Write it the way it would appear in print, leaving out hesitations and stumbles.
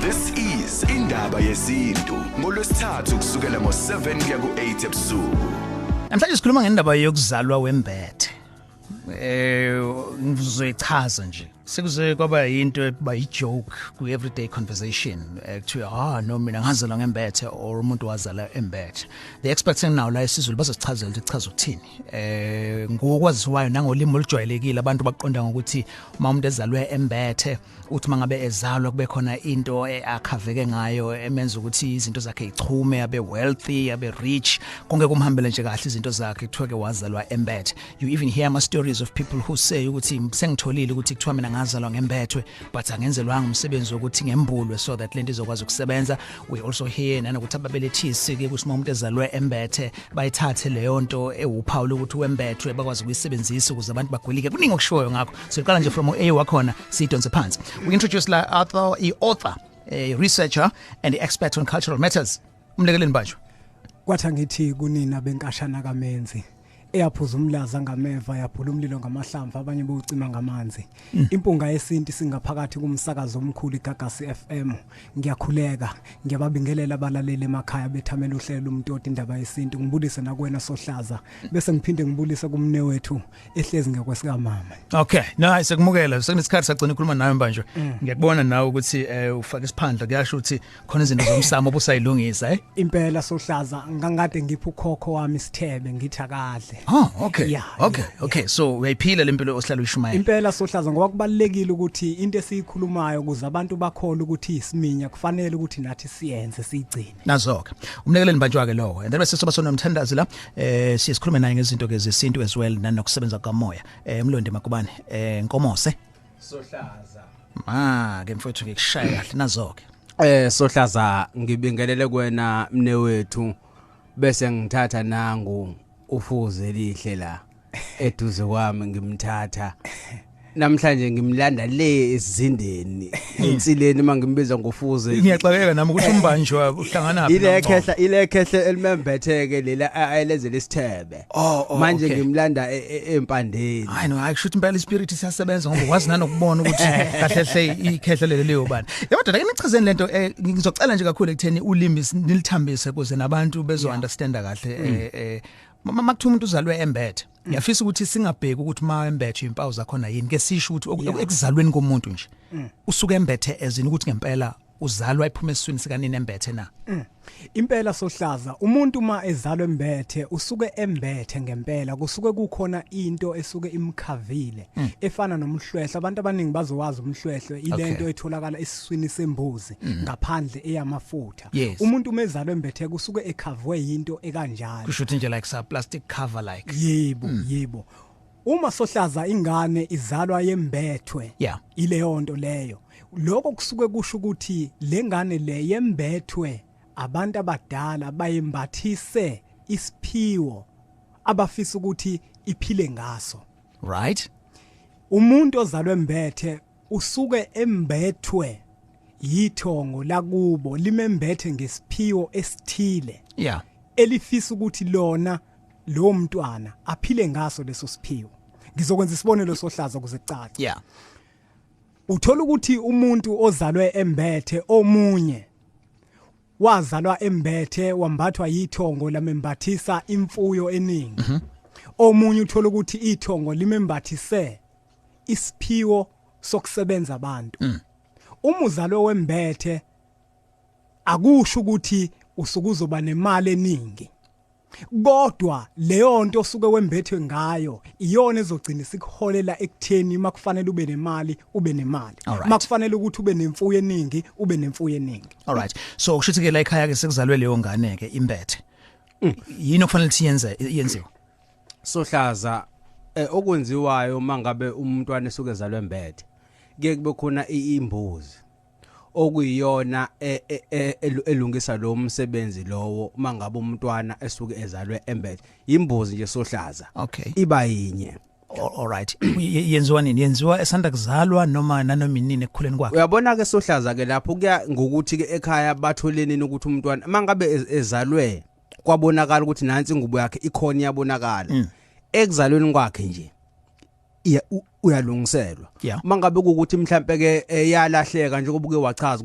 This is Indaba Yesintu ngolwesithathu kusukela ngo7 kuya ku8 ebusuku. Namhlanje sikhuluma ngendaba yokuzalwa wembethe. Ngizoyichaza nje. Sekuze kwaba into eba yi-joke ku everyday conversation. Kuthiwa, "Ah no, mina ngazalwa ngembethe," or umuntu wazalwa embethe. The experts now la esiZulu bazosichazela ukuthi chaza ukuthini. Ngokwaziwayo nangolimi olujwayelekile, abantu baqonda ngokuthi uma umuntu ezalwe embethe, uthi mangabe ezalwa kube khona into akhaveke ngayo emenza ukuthi izinto zakhe ichume, abe wealthy, abe rich, konke kumhambele nje kahle izinto zakhe, kuthiwa ke wazalwa embethe. You even hear ama stories of people who say ukuthi sengitholile ukuthi kuthiwa mina ngazalwa ngembethwe, but angenzelwanga umsebenzi wokuthi ngembulwe so that lento izokwazi ukusebenza. We also hear nanokuthi ababelethisi ke, ukuthi uma umuntu ezalwe embethe, bayithathe leyo nto ewuphawu ukuthi wembethwe, bakwazi ukuyisebenzisa ukuze abantu bagwilike. Kuningi okushoyo ngakho. So iqala nje from A wakhona, siyidonse phansi. We introduce la author, i-author, a researcher and expert on cultural matters, uMlekeleni Mbanjwa. Kwathi ngithi kunina benkashana kaMenzi eyaphuza umlaza ngameva, yaphula umlilo ngamahlamvu, abanye bewucima ngamanzi. Impunga Yesintu singaphakathi kumsakazo omkhulu iGagasi FM. Ngiyakhuleka, ngiyababingelela abalaleli emakhaya bethamela uhlelo Umtoti Indaba Yesintu. Ngibulise nakuwena Sohlaza, bese ngiphinde ngibulise kumne wethu ehlezi ngekwesikamama. Okay, no, sekumukela. Sekunesikhathi sagcina ukukhuluma nawe, Mbanjwa. Ngiyakubona nawe ukuthi ufaka isiphandla, kuyasho ukuthi khona izinto zomsamo obusayilungisa, eh? Impela Sohlaza, ngangade ngipha ukhokho wami isithebe, ngithi akadle. Oh, okay. Yeah. Okay. So uyayiphila lempilo ohlala uyishumayela. Impela Sohlaza, ngoba kubalekile ukuthi into esiyikhulumayo, ukuze abantu bakholwe ukuthi isiminya, kufanele ukuthi nathi siyenze, siyigcine. Nazo ke. UMlekeleni Mbanjwa ke lowo. And then bese soba sonomthandazi la, siye sikhulume naye ngezinto ke zesintu as well nanokusebenza kamoya. Mlondi Makubane, Nkomose. Sohlaza. Ma ke mfowethu, ngikushaya kahle, nazo ke. Sohlaza, ngibingelele kuwena mne wethu, bese ngithatha nangu ufuze lihle la eduze kwami. Ngimthatha namhlanje, ngimlanda le esizindeni ensileni mangimbiza ngofuze. Ngiyaxakeka nami ukuthi uMbanjwa uhlangana phi. Ile khehla, ile khehle elimembetheke lela ayelezele isithebe. Oh, manje okay. Ngimlanda empandeni. Hayi no, hayi, kusho ukuthi impela ispirit siyasebenza, ngoba wazi nanokubona ukuthi kahle hle ikhehle leli leyo bani. Yebo dada, ke nichazeni lento. Ngizocela nje kakhulu ekutheni ulimi nilithambise ukuze nabantu bezo understanda kahle. Makuthiwa umuntu uzalwe embethe, ngiyafisa ukuthi singabheki ukuthi ma embethe impawu zakhona yini. Ke sisho ukuthi ekuzalweni komuntu nje usuke embethe, ezini ukuthi ngempela uzalwa ephuma esiswini sikanini embethe na? Impela Sohlaza, umuntu uma ezalwa embethe, usuke embethe ngempela. Kusuke kukhona into esuke imkhavile efana nomhlwehlwe. Abantu abaningi bazowazi umhlwehlwe, ilento etholakala esiswini sembuzi ngaphandle, eyamafutha. Umuntu uma ezalwa embethe, kusuke ekhavwe into ekanjalo. Kusho ukuthi nje like sa plastic cover like. Yebo. Uma Sohlaza ingane izalwa yembethwe ileyo nto leyo, lokho kusuke kusho ukuthi lengane le yembethwe abantu abadala, bayembathise isiphiwo abafisa ukuthi iphile ngaso. Umuntu ozalwe embethe usuke embethwe yithongo lakubo, limembethe ngesiphiwo esithile elifisa ukuthi lona lo mntwana aphile ngaso leso siphiwo. Ngizokwenza isibonelo Sohlaza ukuze kucace. Uthola ukuthi umuntu ozalwe embethe, omunye wazalwa embethe, wambathwa yithongo, lamembathisa imfuyo eningi. Omunye uthola ukuthi ithongo limembathise isiphiwo sokusebenza abantu. Uma uzalwe wembethe, akusho ukuthi usuke uzoba nemali eningi, kodwa leyo nto osuke wembethwe ngayo iyona ezogcina sikuholela ekutheni makufanele ube nemali, ube nemali. Makufanele ukuthi ube nemfuyo eningi, ube nemfuyo eningi. Alright, so kusho ukuthi ke la ekhaya ke sekuzalwe leyo ngane ke imbethe, yini okufanele ukuthi yenze, yenziwe? Sohlaza, okwenziwayo mangabe umntwana esuke ezalwe embethe, kuye kube khona imbuzi okuyiyona elungisa lo msebenzi lowo mangabe umntwana esuke ezalwe embethe. Imbuzi nje Sohlaza. Iba yinye. Alright, yenziwa nini? Yenziwa esanda kuzalwa noma nanoma inini ekukhuleni kwakhe? Uyabona ke Sohlaza ke, lapho kuya ngokuthi ke ekhaya batholeni ukuthi umntwana mangabe ezalwe kwabonakala ukuthi nansi ingubo yakhe ikhona, iyabonakala ekuzalweni kwakhe nje, iya uyalungiselwa. Mangabe kuukuthi mhlambe ke yalahleka, njengoba uke wachaza ukuthi